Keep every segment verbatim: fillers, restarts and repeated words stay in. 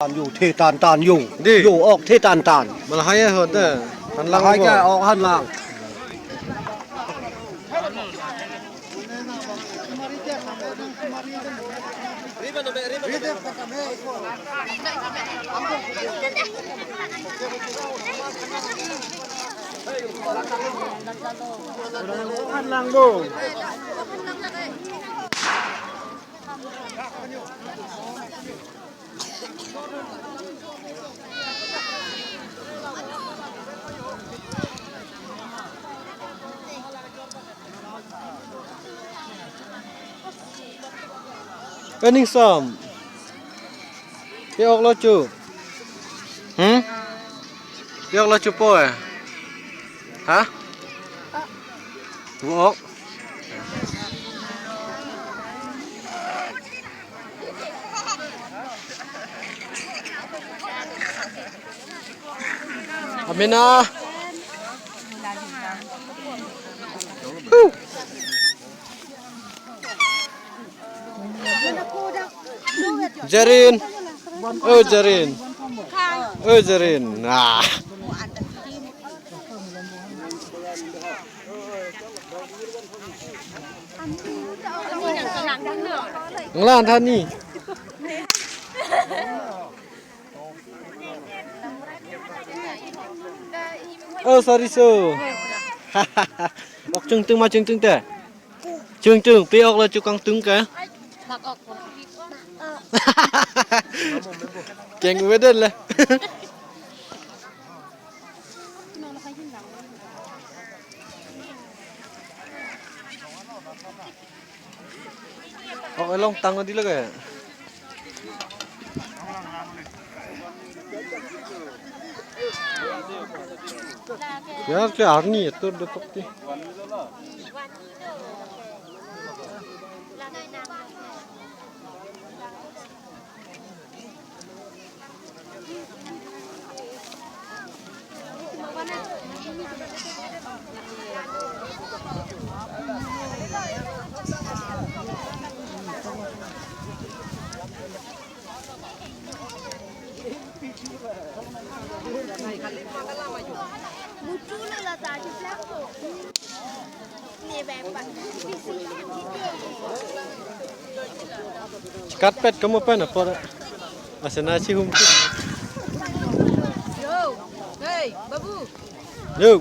Tan yo, the tan tan yo. Di. Yo ok the tan tan. Malahai ho te. Han lang. Lahai bo. Ke ok han lang. Han lang bo. Ening som. Pi ok lo chu. Hmm? Pi ok lo chu po eh. Ha? Vo ok. Amina. Huh. Jerin. Oh, Jerin. Oh, Jerin. Ah. Nglan thani. Oh, sorry, so. Ok chungtung ma chungtung te. Chungtung, pi ok lo chu kangtung ke. Keng uwe den le. Oh, elong tang di lagi. Yar ke arni etur depok ti. Chikatpet kamu pen apor. Asena si hum. Yo, hey, babu. Yo.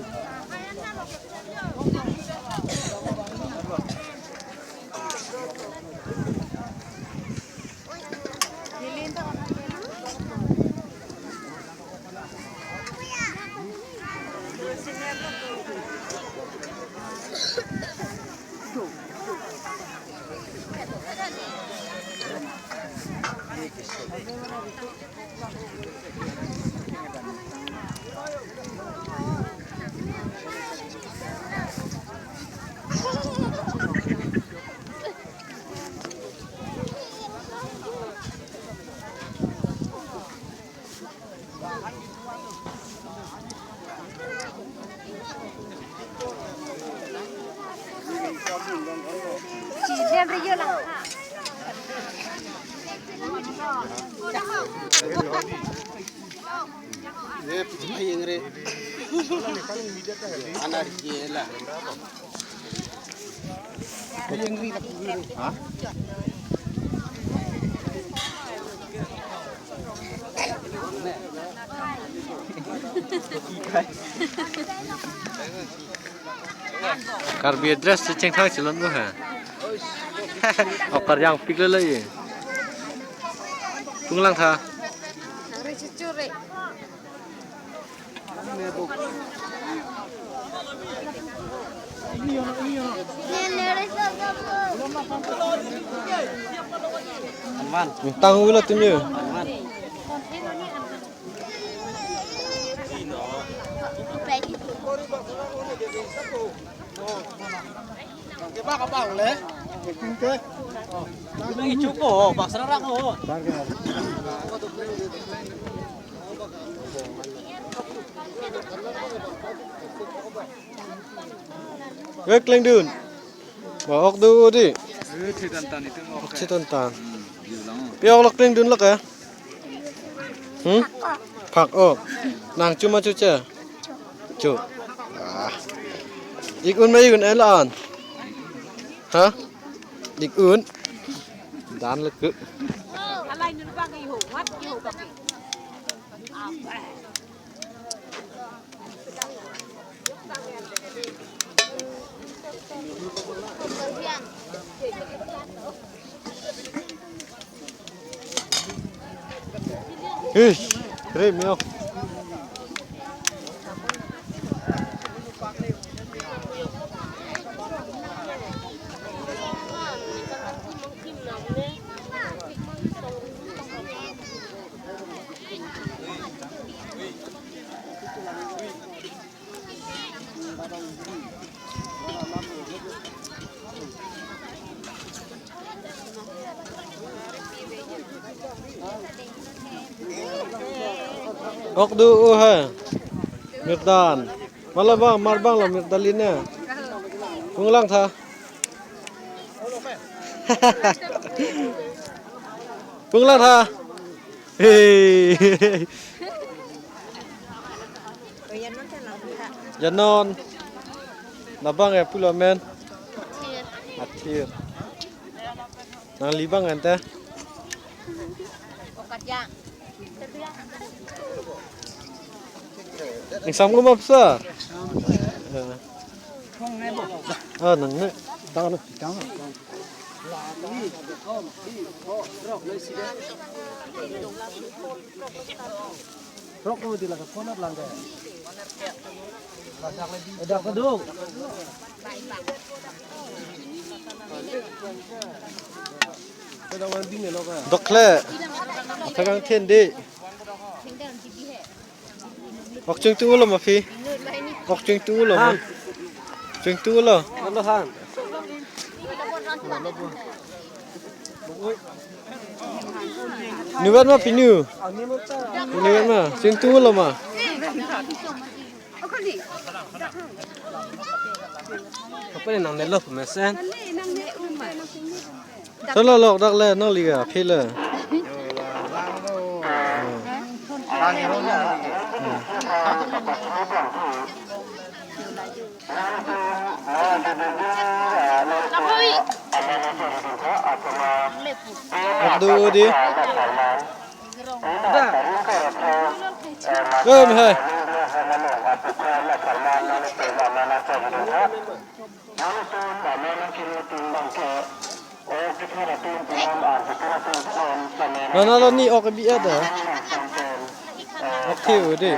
Karbi dress si chengthang chelon bo ha. Okar yang pik lele ye. Punglang tha. Tang ula tum ye. Wek lengdun. Ba ok do di. Eh, chetan tan itu. Ok chetan tan. Hmm, di ulang. Pi ok lo klengdun lo ke? Hmm? Phak-o. Nang chu ma chu che? Chu. Ah. Ik un ma ik un-e la-an? Ha? Ik un. Dan le ku. Ish, krim ya. Ok do o ha. Mirdan. Mala bang, mar bang lo mirdan lina. Punglang tha. Punglang tha. Hey. Janon. Nabang ya pulo men. Athir. Nangli bang ante. Ingsam ko mapsa. Ah, nang ne. Tang ne. Rok ko di laga phone lang de. Dak ko do. Dokle. Thakang thendi. Ok chingtung lo ma phi. Ok chingtung lo ma. Chingtung lo. Lo han. Nubat ma pinu. Nubat ma. Sing tunglo ma. Apa ni nang nelok mesen? Solo lok dak le nang liga phile. Adu di. Em hai. Nana lo ni ok bi ada. Ok, udah.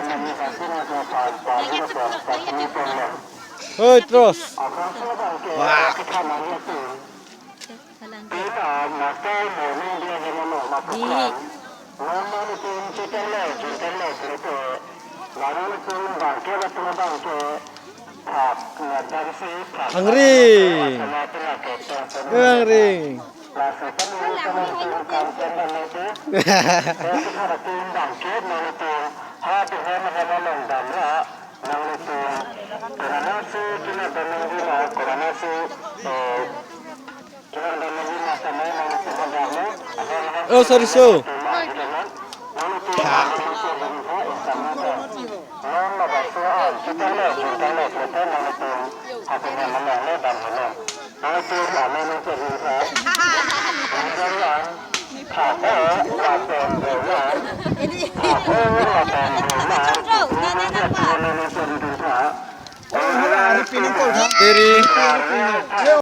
Hoi, terus. Wah. Angring. Angring. Oh, sorry, so. Tiri.